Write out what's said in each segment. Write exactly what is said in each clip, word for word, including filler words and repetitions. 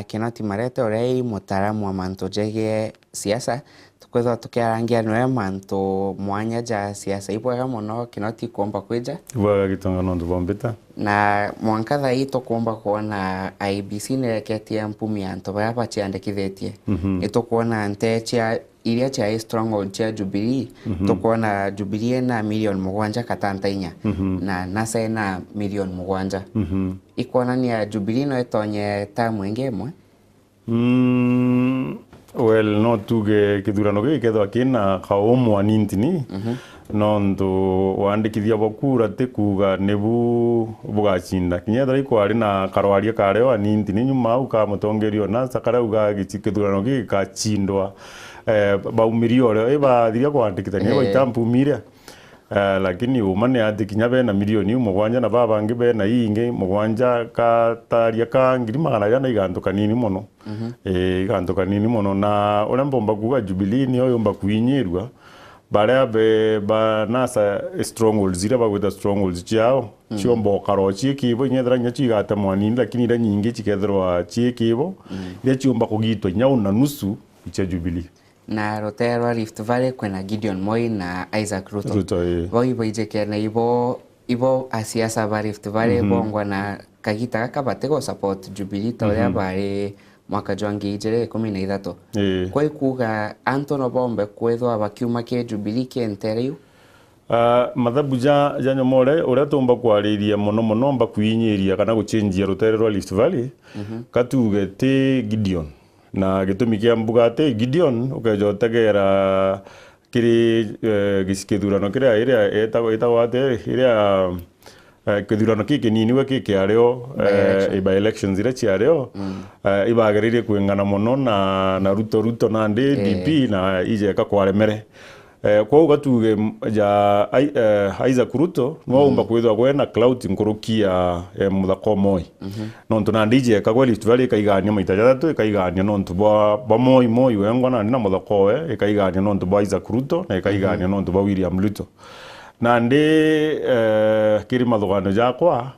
Kinoti Marete, uria i mutaaramu wa mantu jegie siasa, tukwithirwa tukiarangia nawe mantu mwanya ja siasa. Ibwega mono Kinoti kuumba kwija. Ibwega Gitonga nontu bwa mbita. Na mwanka thaa ii tukuumba kwona I E B C nireketie mpumi ya antu baria baciandikithitie. Mhm. Nitukwona nte cia iria ciai stronghold cia Jubilee, mhm, tukwona Jubilee ina milioni mugwanja katanta inya, mhm, na NASA ina milioni mugwanja. Mhm. Ikwonania Jubilee no itonye term ingi imwe? Mm, well, no tuge kithurano giki kethwa kina kaumwa nintini, mhm, nontu wandikithia bwa kura ti kuuga nibu bugacinda. Kinya ethira ikwari na karwaria kario anintini nyuma au ka mutongeria o NASA karauga gici-, kithurano giki gikacindwa, eh, baumiria urio ibathiria kwandikithania, eh, baita mpumi iria. Eh, lakini uma ni ati kinya bena milioni iu mugwanja na baba bangi bena iingi mugwanja, kataria ka ngiri magana jana i gantu kanini mono. Mhm. Eh, i gantu kanini mono. Na uria mbomba kuuga Jubilee nio yumba kwinyirua, baria be, ba NASA strongholds iria bagwita strongholds ciao, mm, ciomba ukara o cii kibo, inya ethira inya ciigate mwanini, lakini iria nyingi cikethirwa cii kibo, mm, iria ciumba kugitwa inya una nusu icia Jubilee. Na rutere rwa Rift Valley kwina Gideon Moi na Isaac Ruto. Ruto, ii. Bau ibaijikene ibo, ibo asiasa ba Rift Valley, mhm, bongwa na kagita gaka batigo support Jubilee ta uria, mhm, bari mwaka jwa ngiri ijiri ikumi na ithatu. Ii. Kwa ikuuga antu no bombe kwithwa bakiuma ki Jubilee ki ntere iu? Ah, mathabu ja, ja nyomore, uria tumba kwariria mono mono mba kwinyiria kana guchenjia rutere rwa Rift Valley, mhm, katuge ti Gideon. Na gitumi kia mbuga ati Gideon, ukeja utegera kiri, eh, gici-, kithurano kiria, iria etagwa, itagwa ati, iria, eh, kithurano kikinini we kikiario, eh, by-election, by-elections iria ciario, mm, eh, ibagereire kwingana mono na, na Ruto, Ruto nandi, eh, D P na ijeka kwaremere. Eh, kwou gatuge m-, ja Ai-, eh, Isaac Ruto, nwaumba, mm, kwithirwa gwe na clout nkuruki ya, eh, muthaka o Moi. Mhm. Nontu nandi ijekagwe Rift Valley ikaigania maita jathatu, ikaigania nontu bwa, bwa Moi, Moi wengwa nandi na muthaka owe, ikaigania nontu bwa Isaac Ruto, na ikaigania, mhm, nontu bwa William Ruto. Nandi, eh, kiri mathuganio jakwa,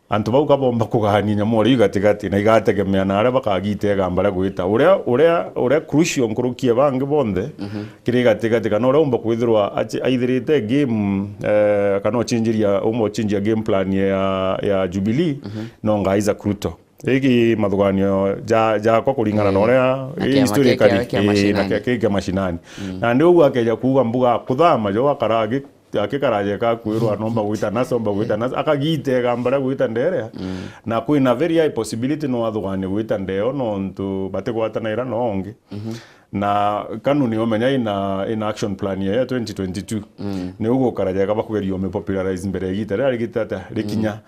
antu bau kabomba kugania nyamu ori gatigati, na igategemea na aria bakagita igamba ria gwita. Uria, uria, uria crucial nkuruki ya bangi bonthe, mhm, kiri gatigati, kana uria umba kwithirwa aci-, aithirite game, eh, kana ochinjiria, umba ochinjia game plan ya, ya Jubilee, mhm, no nga Isaac Ruto. Igi mathuganio ja, jakwa kuringana na, eh, uria na kiama history kii kia, ikari, kia, eh, na mashinani, kia, kia mashinani. Mm. Na ndi uguo akeja kuuga mbuga kuthama jo akara agi-, akikaraja eka kwirwa nomba gwita NASA, omba gwita NASA, akagita igamba ria gwita nderea. Mm. Na kwina very high possibility no athuganie gwita ndeo nontu batigwatanaira no ongi. Mhm. Na kanu ni umenya ina, ina action plan ya twenty twenty-two. Mm. Ni ugukara jega bakugeria ume popularize mbere ya igita riria rigita atia rikinya. Mm.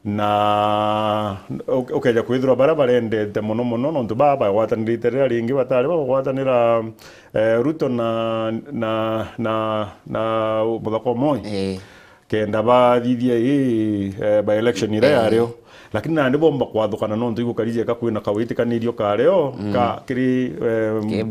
Na u-, ukeja kwithirwa baria barendete mono mono, nontu baa bagwatanirite riria ringi batari bagwatanira, eh, Ruto na, na, na, na muthaka o Moi. Eh. Kenda bathithia ii, eh, by-election iria, eh, yario. Lakini nandi bomba kwathukana nontu igukari jeka kwina kawitikanio kario, mm, ka kiri, em, ki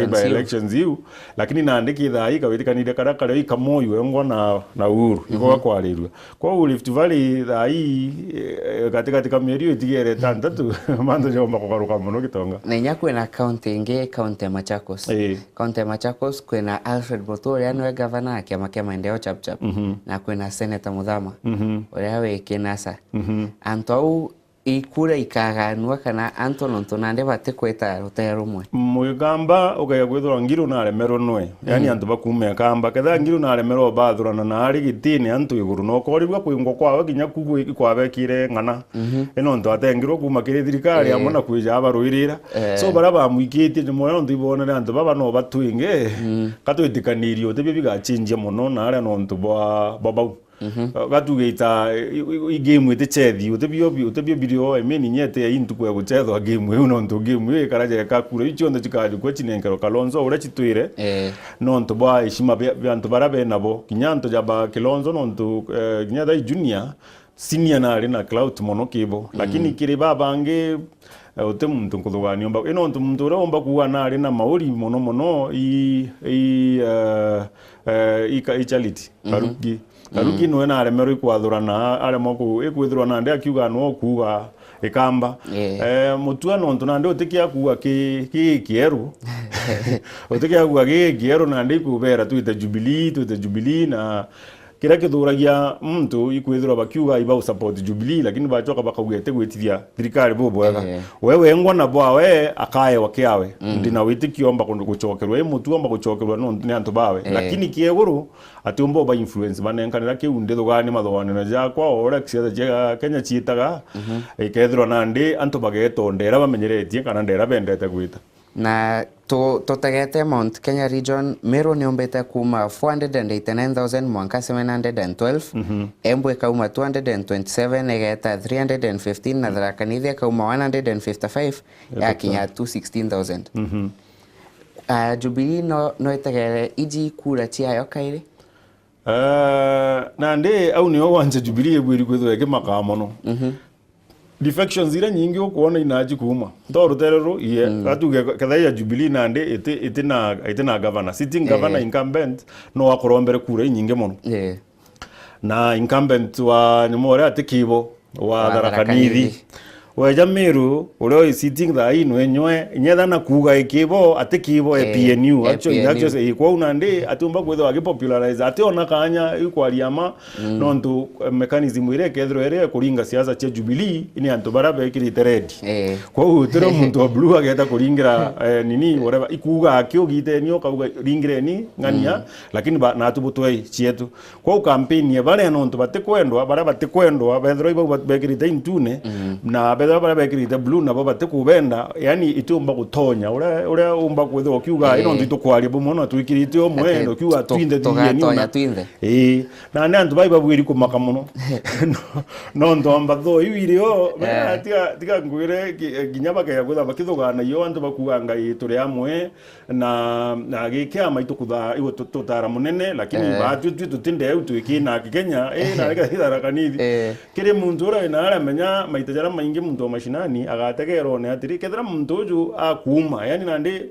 by-elections iu. Lakini nandi kithaa ii kawitikanire karia kario ika Moi wengwa na, na Uhuru. Iko, mhm, gakwarirua. Kwou Rift Valley thaa ii, eh, gatigati ka mieri itigere itantatu, mantu jomba kugaruka mono Gitonga. Na inya kwina county ingi, county ya Machakos. Ii. County ya Machakos kwina Alfred Mutua uria niwe gavana wa kiama kia Maendeleo Chap Chap. Mhm. Na kwina Senator Muthama, mhm, uria wi ki NASA. Mhm. Antu au ikura ikaganua kana antu nontu nandi batikwita rutere rumwe? Mugikamba ukaya kwithirwa Ngilu naremerwe nwe. Yani, mm, antu bakuuma Ikamba. Kethira Ngilu naremerwe bathurana na ari gitine antu iguru, na ukorirua kwingwa kwawe kinya ku gwi-, ikwabekire ng'ana. Mhm. I nontu atengirwe kuuma kiri thirikari, eh, amwe na kwija abarwirira. Eh. So, baria bamwikitie nyuma nontu ibonere antu baba no batwinge, mm, katwitikanirie utibio bigachinjia mono na aria nontu bwa, bwa bau. Mhm. Uh, gatuge ita, i, i, i game iti chethi, utibio bi-, utibio birio, I mean, inya iti i ntuku ya guchethwa game iu, nontu game iu ikaraja ikakura, iu cionthe cikajukua cinenkerwa Kalonzo uria citwire, eh, nontu bwa heshima bia, bia antu baria benabo. Kinya antu ja ba Kilonzo, nontu, eh, kinya thaa i junior, senior nari na clout mono kibo, mm, lakini kiri babangi, eh, uti muntu nkuthugania umba. I nontu muntu uria umba kuuga nari na mauri mono mono i, i, eh, eh, i ka-, i Charity, mhm, Karuki. Karuki, mm, niwe naremerwe ikwathurana, aremwa ku-, ikwithirwa nandi akiuga no kuuga, Ikamba. Eh. Eh, mutua nontu nandi utikia kuuga ki, ki kieru. Utikia kuuga ki kieru nandi ikubera twite Jubilee, twite Jubilee, na kiria kithuragia muntu ikwithirwa bakiuga iba u support Jubilee, lakini bachoka bakauga itigwitithia thirikari bubwega. Eh. We wengwa na bwawe akaewa kiawe. Mm. Ndina witikio omba ku-, gucokerwa, i mutua omba gucokerwa nontu ni antu bawe. Eh. Lakini kieguru, atiumba uba influence banenkanira kiu ndithugani mathuganio jakwa, o uria siasa cia Kenya ciitaga, ikethirwa nandi antu bagetondera bamenyeretie kana ndera bendete gwita. Na tu-, tutegete Mount Kenya region, Meru niumbite kuuma four hundred and eighty-nine thousand mwanka seven hundred and twelve, Embu ikauma two hundred and twenty-seven igeta three hundred and fifteen, na Tharaka Nithi ikauma one hundred and fifty-five yakinya two sixteen thousand. Ah, Jubilee no, no itegere iji kura ciayo kairi? Eh, nandi au nio wanja Jubilee ibwiri kwithirwa ikimakaa mono. Defections iria nyingi ukwona inaji kuuma. Nto rutere ru, iye, gatuge ketha ya Jubilee nandi iti, iti na, iti na governor. Sitting governor incumbent no akurombere kura inyingi mono. Na incumbent wa nyuma uria atikibo wa Tharaka Nithi. Weja Meru, uria wi sitting thaa ii nwe nywe, nyetha na kuuga ikibo, atikibo e P N U. Actually, actually, kwou nandi atiumba kwithirwa agipopularize, ationa kanya ikwaria ma, nontu, eh, mechanism iria ikethirwa iria ikuringa siasa cia Jubilee, ni antu baria bekirite red. Kwou utire muntu wa blue ageta kuringira, eh, nini, whatever, ikuuga akiugiteni, ukauga ringireni, ng'ania, lakini ba, natu butwei cietu. Kwou campaign ya baria nontu batikwendwa, baria batikwendwa, bethirwa ibau ba-, bekirite intune, na bethirwa baria bekirite blue nabo batikubenda, yani itiumba gutonya. Uria, uria umba kwithirwa ukiuga, "Ii nontu itukwaria bumwe na twikirite umwe," na ukiuga, "Twinthe thithia ni ona." Ii, na ni antu bai babwiri kumaka mono. No, nontu amba tho iu irio, tiga, tiga ngwire, ki-, kinya bakeja kwithirwa bakithugana io, antu bakuuga, "Ngai turi amwe." Na, na gikiama itukutha-, igu tu-, tutara munene, lakini baatwi twi tutindeu twikina Kikenya, ii, na reka Tharaka Nithi. Kiri muntu uria wina aria menya maita jaria maingi muntu wa mashinani agategerwa one atiri, kethira muntu uju akuuma, yani nandi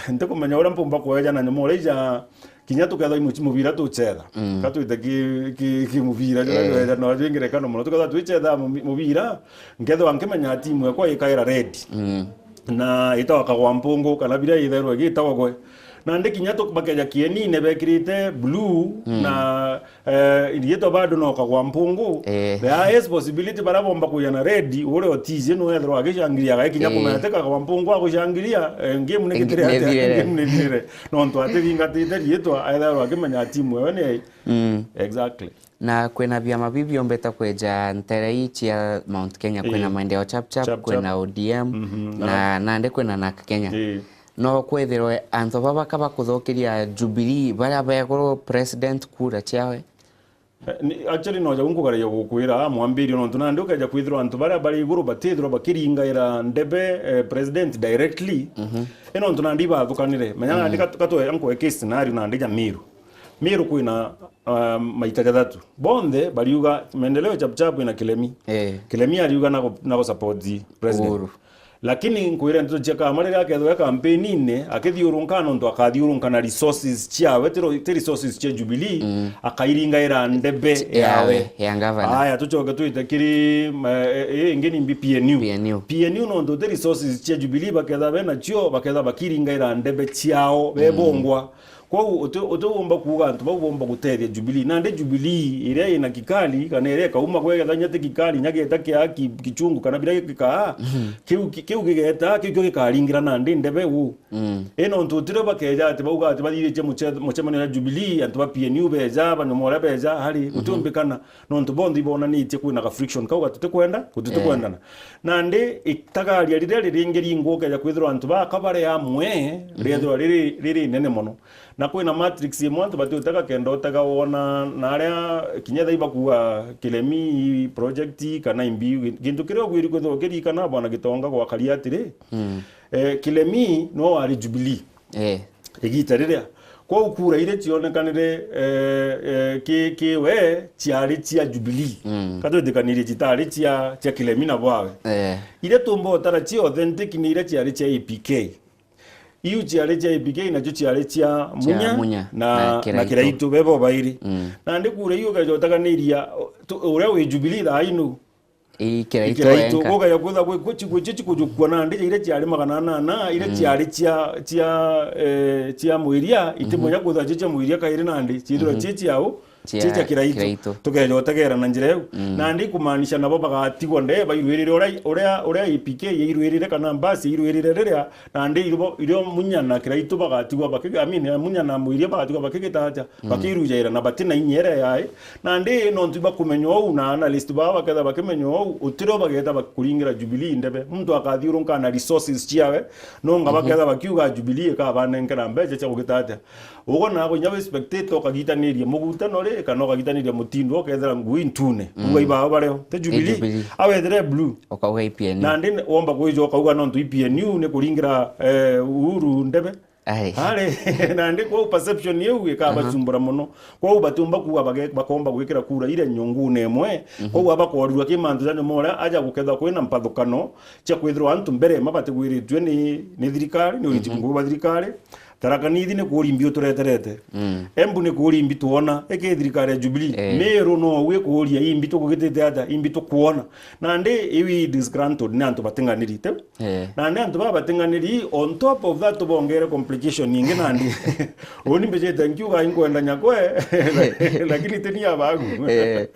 ntikumenya uria mpumba kweja na nyuma uria ija, kinya tukethwa imuchi mubira tucetha. Ka twite ki, ki, ki mubira, jura jweja no jwingirekano mono. Tukethwa twicetha mubi-, mubira, nkethwa nkimenya timu ekwa ikaira red. Na itagwa kagwa mpungu, kana biria itherwe igitagwa gwe. Nandi kinya tu-, bakeja kienine bekirite blue, na, eh, iriitwa bado no kagwa mpungu. The highest possibility baria bomba kuja na red, uria otiji no ethirwa agishangiria, gae kinya kumenya ti kagwa mpungu agucangiria, eh, game ni gitire atia, game ni thire. Nontu atithingatite riitwa, ethirwa akimenya timu ewe ni ai. Exactly. Na kwina biama bibiumbite kweja ntere ii cia Mount Kenya, kwina Maendeleo Chap Chap, kwina O D M, na nandi kwina NARC Kenya. No kwithirwe antu baba ka bakuthukiria Jubilee, baria beguru president kura ciawe? Eh, ni, actually, no jau nkugaragia gukwira mwambirio, nontu nandi ukeja kwithirwa antu baria bari iguru batithirwa bakiringaira ndebe, eh, president directly. I nontu nandi ibathukanire. Menya nandi kat-, katwe ankwe case scenario nandi ja Meru. Meru kwina, um, maita jathatu. Bonthe bariuga Maendeleo Chap Chap ina Kilemi. Kilemi ariuga nago, nago support president. Uhuru. Lakini nkwire ndeto cia Kama riria akethirwa e campaign-ini, akithiurunka nontu akathiurunka na resources ciawe, ti ro-, ti resources cia Jubilee, akairingaira ndebe yawe. Aya, tucoke twite kiri, ma-, e-, e-, ingi nimbi P N U. P N U. P N U nontu ti resources cia Jubilee baketha benacio, baketha bakiringaira ndebe ciao, bebongwa. Kwou uti-, utiumba kuuga antu bau bomba gutethia Jubilee. Nandi Jubilee iria ina kikali, kana iria ikauma gwekethania ti kikali, inya gieta kia ki-, kichungu, kana biria gikaa, kiu ki-, kiu gigeta, kiu kio gikaringira nandi ndebe uu. I nontu utire bakeja ati bauga ati bathithitie muche-, mucemanio na Jubilee, antu ba P N U beja, banyuma uria beja, hari, gutiumbikana. Nontu bonthe ibonanitie kwina ga friction kau gatutikwenda, gututikwendana. Nandi itagaria riria riringi ringwa ukeja kwithirwa antu baka bari amwe, riethirwa riri, riri inene mono. Na kwina matrix imwe antu batiutega kenda utega wona, na aria kinya thaa ibakuga Kilemi project kana imbi, gintu kiria ugwiri kwithirwa ukirikana, Bwana Gitonga gwakaria atiri, eh, Kilemi no wari Jubilee. Igita riria. Kwou kura iria cionekanire, eh, eh, ki, ki we, ciari cia Jubilee. Katwitikanirie citari cia, cia Kilemi na bwawe. Iria tumba utara cia authentic ni iria ciari cia A P K. Iu ciari cia A P K, nacio ciari cia Munya na, na Kiraitu. Na Kiraitu, bebo bairi. Nandi kura iu ukeja utakaniria, tu-, uria wi Jubilee thaa inu, I Kiraitu. I Kiraitu enka. Gukaja kwitha gwi, gwi, gwi, gwi, gwi, gwi, gwi, na ndija iria ciari magana anana, iria ciari cia, cia, eh, cia mwiria, itimenya kwitha cia, cia mwiria kairi nandi, ciithirwa cia, cia u, cia, cia Kiraitu. Kiraitu. Tukeja utegera na njira iu. Mm. Nandi kumaanisha nabo bagatigwa nde, bairwirire uria, uria, uria A P K yairwirire kana mbasi yairwirire riria, nandi irio, irio Munya na Kiraitu bagatigwa baki-, I mean, Munya na mwiria bagatigwa bakigita atia? Bakirujaira na batina inya iria yai. Nandi nontu ibakumenya uu, na analyst baa baketha bakimenya uu, utirio bageta bakuringira Jubilee ndebe. Muntu akathiurunka na resources ciawe, nonga baketha bakiuga Jubilee ikabanenkera mbeca cia kugita atia. Ugo nago inya wi spectator ukagitaniria mugutano ri, kana ukagitaniria mutindo, ukethira ngui ntune. Uga ibao bario, te Jubilee. Jubilee. Awethire blue. Ukauga I P N U. Nandi womba kwija ukauga nontu I P N U ni kuringira, eh, Uhuru ndebe. Ai. Ari, nandi kwou perception iu ikabacumbura mono. Kwou batiumba kuuga bage-, bakomba gwikira kura iria nyungune imwe. Kwou abakorirwa ki mantu ja nyuma uria aja gukethwa kwina mpathukano cia kwithirwa antu mbere mabati gwiritue ni, ni thirikari, ni uriti ngugi bwa thirikari. Tharaka Nithi ni kuurimbi utureterete. Embu ni kuurimbi twona, iki thirikari ya Jubilee. Eh. Meru no wi kuuria imbi tukugitite atia, imbi tukwona. Nandi iwi disgruntled ni antu bating'anirite. Eh. Na ni antu baba bating'aniri, on top of that, tubongere complication ingi nandi. Uni mbijite nkiuga inkwenda nyakwe, lakini ti ni abagu. Eh.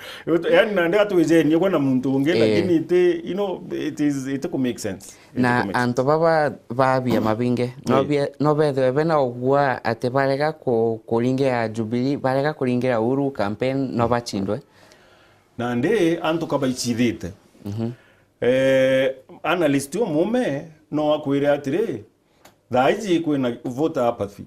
Yani nandi atwijenie kwa na muntu ungi, eh, lakini ti, you know, it is, it ku make sense. It na ku make sense. Antu baba ba biama bingi, no, eh, bie-, no bethwe bena ugwa ati barega ku-, kuringira Jubilee, barega kuringira Uhuru campaign, no bachindwe. Nandi antu kabaichithite. Mhm. Eh, analyst umume no akwire atiri, thaa iji kwina voter apathy.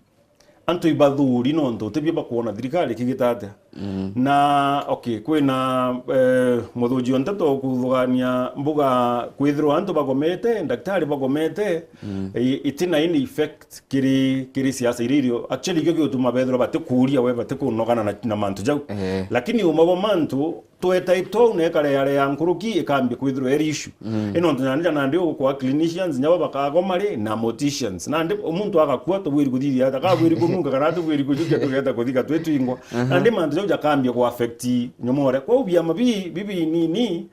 Antu ibathuri nontu utibio bakwona thirikari ikigita atia. Mm. Na, okay, kwina, eh, muthuji o nteto ukuthugania mbuga kwithirwa antu bagomete, ndaktari bagomete, mm, i-, itina ini effect kiri, kiri siasa iria irio. Actually, ikio giutuma bethirwa batikuria we, batikunogana na, na mantu jau. Eh. Lakini uma bo mantu, twetaitwe au na ikare yare ya nkuruki ikambia kwithirwa iri issue. Mm. Ino ntu nandi ja nandi ugukwa clinicians, nyabo bakagoma ri, na morticians. Nandi muntu agakua, tubwiri kuthithia ata, kabwiri kununga kana tubwiri kujukia tugeta kuthika twitwingwa. Aha. Nandi mantu jau jakambia ku affect nyomore. Kwou biama bi, bibi nini,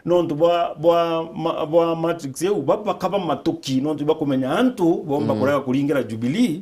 nontu bwa, bwa, ma-, bwa matrix iu, ba-, bakaba matuki, nontu bakumenya antu bomba, mm, kurega kuringira Jubilee,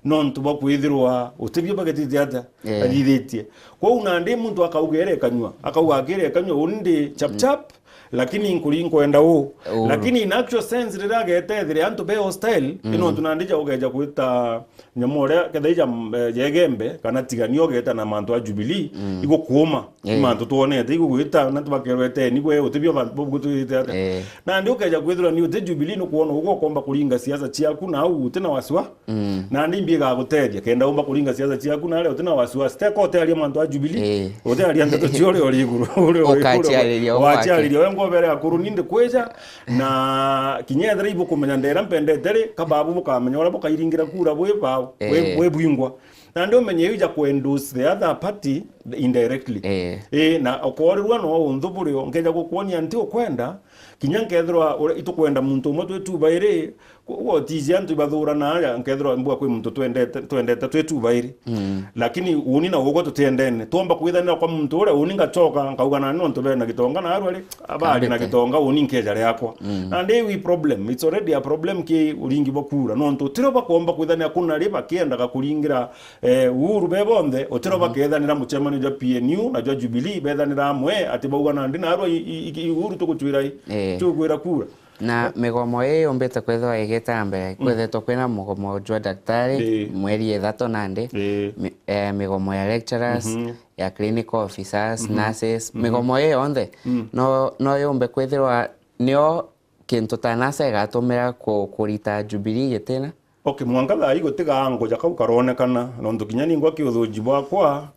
nontu bwa kwithirwa utibio bagetite ata, eh, athithitie. Kwou nandi muntu akauga ere kanyua, akauga akire kanyua, uni ndi chap, mm, chap, lakini nkuri nkwenda u. Uru. Lakini in actual sense, riria agetethire antu be hostile, mm, ino ntu nandi ja ugeja kwita nyamu uria ketha ija, eh, jegembe, kana tigania ugeta na mantu a Jubilee, mm, igukuuma. Eh. Mantu twonete, igugwita, na tubakerweteni gwe, utibio bantu bobu gutwirite ata. Eh. Nandi ukeja kwithirwa ni uti Jubilee, nukwona ugu ukomba kuringa siasa ciaku, na au uti na wasiwa. Mm. Nandi imbi igagutethia, kenda umba kuringa siasa ciaku, na aria uti na wasiwasi. Teko utearia mantu a Jubilee, eh, utearia ndeto cia uria uri iguru, uria uri, ukaciariria uria waciariria we ngobere akuru nindi kwija, na kinya ethira ibukumenya ndera mpendete ri, kababu bukamenya uria bukairingira kura bwi bau, bwi, eh, bwi bwingwa. Nandi umenye iu ja ku endorse the other party indirectly. Eh. Eh, na ukorirwa no unthu burio, nkeja gukwonia nti ukwenda, kinya nkethirwa ura-, itukwenda muntu umwe twi tuba iri, ku-, gotiji antu ibathurana aja, nkethirwa mbua kwi muntu twendete, twendete twi tuba iri. Mm. Lakini uni na ugwe tutiendene. Twomba kwithanira kwa muntu uria, uni ngachoka, nkauga nani nontu bena gitonga na arwari, abari na gitonga, uni nkeja riakwa. Mm. Nandi iu i problem. It's already a problem ki uringi bwa kura. Nontu tiro bakomba kwithanira kuna ri bakiendaga kuringira eh, Uhuru be bonthe, utiro bakethanira mucemanio jwa P N U na jwa Jubilee, bethanira amwe, ati bauga nandi narua i, i, i, Uhuru tugucwira i, eh, tugwira kura. Na migomo ii yumbite kwithirwa igita mbere, mm, kwithetwe kwina mugomo jwa daktari, eh, mweri ithatu nandi, eh, mi-, eh, migomo ya lecturers, mhm, ya clinical officers, mhm, nurses, mhm, migomo ii yonthe, mm, no, no yumbe kwithirwa nio kintu ta NASA igatumira ku-, kurita Jubilee gitina? Okay, mwanka thaa ii gutigaa nguja kau karonekana, nontu kinya ningwa kiuthuji bwakwa,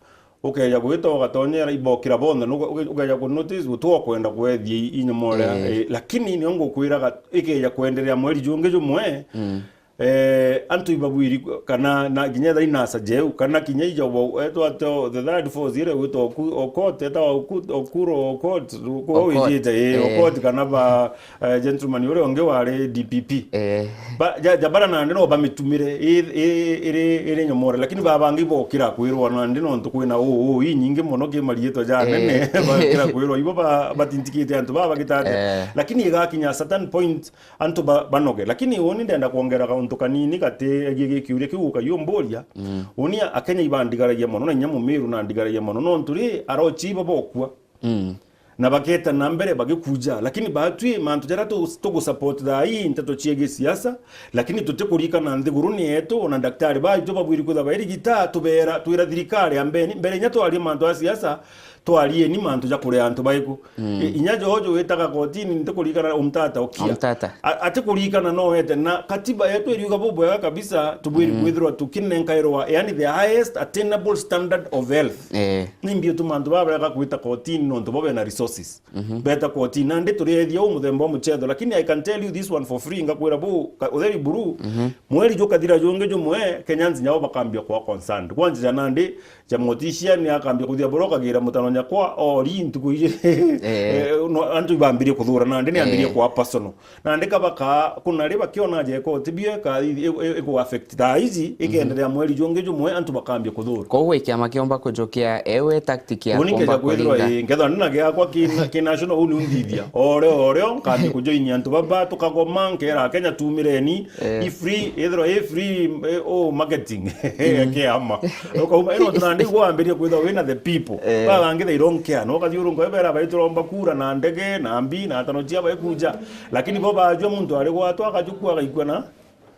ukeja gwita ugatonyera ibokira bonthe, nuga-, uke-, ukeja ku notice guti ukwenda kwethia i-, inyuma uria, eh, eh, lakini nio ngukwiraga ikeja kwenderea mweri jungi jumwe, mm, eh, antu ibabwiri ku-, kana na kinya ethira inasa jeu, kana kinya ijo bo-, etwa to the third force ire gwitwa Oku-, Okot, etwa Oku-, Okuro Okot, ku-, Okot, wijite, eh, eh. Okot kana ba, eh, gentleman uria ungi wari D P P. Eh. Ba, ja, ja bara nandi no bamitumire, i-, i-, iri, iri nyomore, lakini babangi bokira kwirwa nandi nontu kwina uu, uu, inyingi mono ki mariitwa ja anene, eh, bakira kwirwa ibo ba-, batintikite antu baba bagitate. Eh. Lakini igakinya certain point, antu ba-, banoge. Lakini uni ndenda kwongera kauntu kanini gati egie gikiuria kiu ukayumburia. Mm. Uni Akenya ibandigaragia mono, na inya Mumiru nandigaragia mono, nontu ri, arochi ibo bokua. Mm. Na bageta na mbere bagikuja. Lakini batwi mantu jaria tu-, tugusupport thaa ii nteto cia gisiasa, lakini tutikurikana nthiguru ni yetu, na daktari baitu babwiri kwitha bairigita, tubera, twira thirikari ambeni, mbere inya twarie mantu ya siasa, twarieni mantu ja kuria antu baiku. Mm. I-, inya Jojo witaga kotini, ntikurikana umtata ukia. Umtata. A-, atikurikana no wete, na katiba yetu iriuga bubwega kabisa, tubwiri, mm, kwithirwa tukinenkairwa, yani the highest attainable standard of health. Eh. Nimbi utuma antu baba bega kwita kotini nontu bo bena resources. Mhm. Beta kotini, nandi turiethia u muthemba wa muchetho, lakini I can tell you this one for free, ngakwira bu, ka-, utheri buru, mhm, mweri jukathira jungi jumwe, Kenyans nyao bakambia kwa concerned. Kwanja ja nandi, ja motician akambia kuthia boro kagira mutano nyakwa, ori ntuku iji. Eh. Eh, no, antu ibambirie kuthura, nandi ni ambirie, eh, kwa personal. Nandi kabaka, kuna ri bakiona jeko, tibio eka, i-, i-, i-, iku affect thaa iji, ikenderea mweri jungi jumwe, antu bakambia kuthura. Koguo i kiama kiomba kujukia ewe tactic ya kuomba kuringa. Uni nkeja kwithirwa, ii, nkethwa ndi na giakwa ki, ki national, uni undithia. Oreo, oreo, nkambia kujoinia antu baba, tukagoma, nkera Kenya tumireni, eh, i free, ithirwa i free, eh, oh, marketing. Mm. Kiama. Ukauma, ino tunandi gwambiria kwithwa wina the people. Eh. Babangi they don't care. No kathiurunga ebera baituromba kura na ndege, na mbi, na tano cia baikuja. Lakini bo bajua muntu ari gwatwa akajukua agaikua na,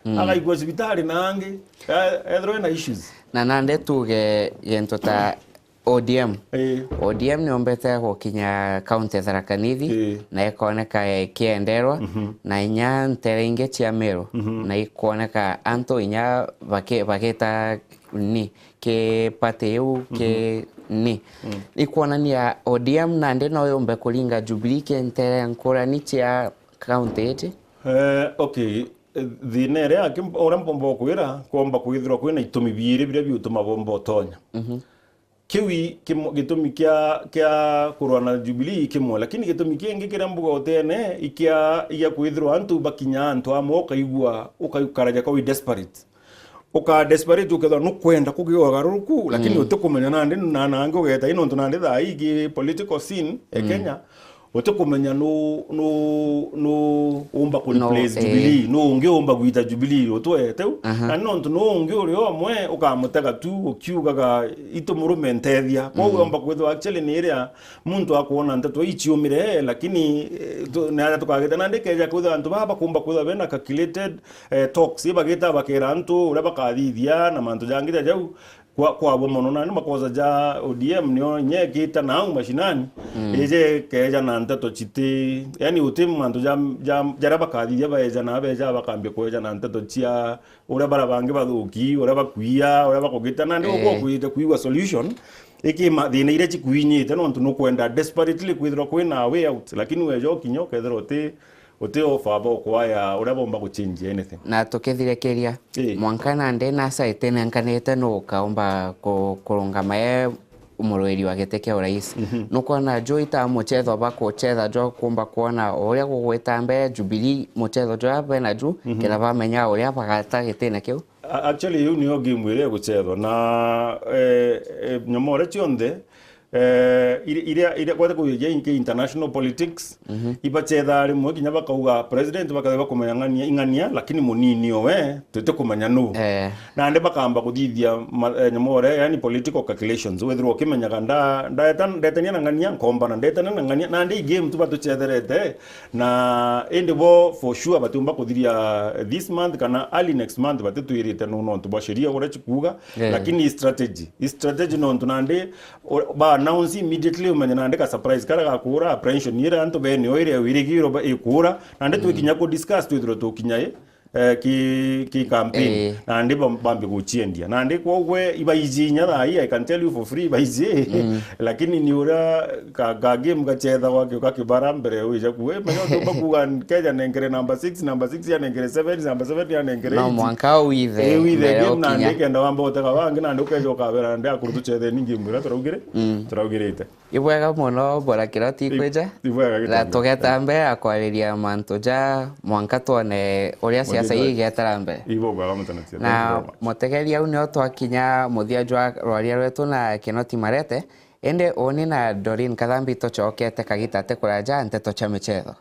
mm, agaikua cibitari na angi. Eh, ethirwa ena issues. Na nande tuge gento ta O D M. Ii. O D M niombete gukinya county ya Tharaka Nithi, ii, na ikoneka ikienderwa, mhm, na inya ntere ingi cia Meru, mhm, na ikwoneka antu inya baki-, bagita ni ki party iu ki, mhm, ni. Mm. Ikwonania O D M nandi no yumbe kuringa Jubilee ki ntere nkurani cia county iji? Eh, okay. Thina iria aki-, uria mpomba kwira, kwomba kwithirwa kwina itumi biiri biria biutuma bomba utonya. Mhm. Kiu i kimo-, gitumi kia, kia kurwa na Jubilee i kimwe, lakini gitumi kingi kiria mbuga utene i kia, i gia kwithirwa antu bakinya antu amwe ukaigua, ukaikara jaka wi desperate. Uka desperate ukethwa nukwenda kugia ugaruruku, lakini, mm, utikumenya nandi na, na angi ugeta i nontu nandi thaa ii gi political scene e, mm, Kenya, utikumenya nu, nu, nu umba ku, no, replace, eh, Jubilee, nu ungi umba gwita Jubilee utwete u. Aha. Na nontu nu ungi uri omwe ukamutega tu ukiugaga, "Itu murume ntethia." Koguo, mm, umba kwithwa actually ni iria muntu akwona nteto ii ciumire, lakini, eh, tu-, naria tukagita nandi keja kwithwa antu baba bakumba kwithwa bena calculated, eh, talks, ibagita bakera antu uria bakathithia na mantu jangi ja jau. Kwa, kwabo mono, na ni makosa ja O D M nio nyekite nau mashinani, mm, ije keja na nteto citi, yani uti mantu ja, ja, jaria bakathithia baeja na beja bakambia kweja na nteto cia uria bara bangi bathuki, uria bakuia, uria bakugita, na ndi, eh, ukwite kuigua solution iki ma-, thina iria cikwinyite, nontu nukwenda desperately kwithirwa kwina way out, lakini weja ukinya ukethirwa uti uti offer bokwaya uria bomba guchange anything. Na tukithirikiria, ii, mwanka nandi nasa itinenkanite nu ukaumba ku-, kurungama e murwiri wa giti kia urais. Mhm. Nukwona ju ita muchetho bakuchetha jwa kumba kwona uria gugwita mbere Jubilee, muchetho jwa bena ju, mhm, kenda bamenya uria bagata gitine kiu? A-, actually, iu niyo game iria igucethwa. Na, eh, eh, nyomore cionthe, eh, iri-, iria, iria kwete kujukia inki international politics, mhm, ibacethaa rimwe kinya bakauga president bakathiba kumenya ng'ania, ing'ania, lakini munini owe, tutikumenya nu. Eh. Nandi bakamba kuthithia ma-, eh, nyomore, yani political calculations. Wethirwa ukimenyaga nda-, ndeta-, ndetania na ng'ania, nkombana, ndetania na ng'ania, nandi i game tu batucetherete, na indi bo for sure batiumba kuthiria this month kana early next month, batitwirite nu nontu bwa sheria uria cikuuga, eh, lakini strategy, strategy nontu nandi u-, ba announce immediately, umenye nandi ka surprise karia gakura, apprehension iria antu bene o iria wirigirwo ba-, ikura, nandi, mm, twikinya ku discuss twithirwe tukinya i, eh, ki, ki campaign. Eh. Nandi bam-, bambi guciendia. Nandi kwoguo ibaiji inya thaa ii, I can tell you for free, ibaiji. Mm. Lakini ni uria ka, ka game gacethagwa gioka kibara mbere wija ku. Eh, manya utumba kuga Kenya nenkere number six, number six ya nenkere seven, number seven ya nenkere eight. No mwanka withe. Eh, withe mbere game nandi ukinya. Kenda wamba utega bangi nandi ukeja ukabera nandi akuru tucethe ni game iria turaugire. Mm. Turaugirite. Ibwega mono, Bwana Kiroti, kwija. Ibwega na gitambia. Tugeta mbere ya kwariria mantu ja mwanka twone uria siasa ii igetara mbere. Ibwega, mutanatia. Thank you very much. Na mutegeria, au nio twakinya muthia jwa rwaria rwetu na Kinoti Marete. Indi uni na Doreen Kathambi tucokete kagita ti kuraja nteto cia michetho.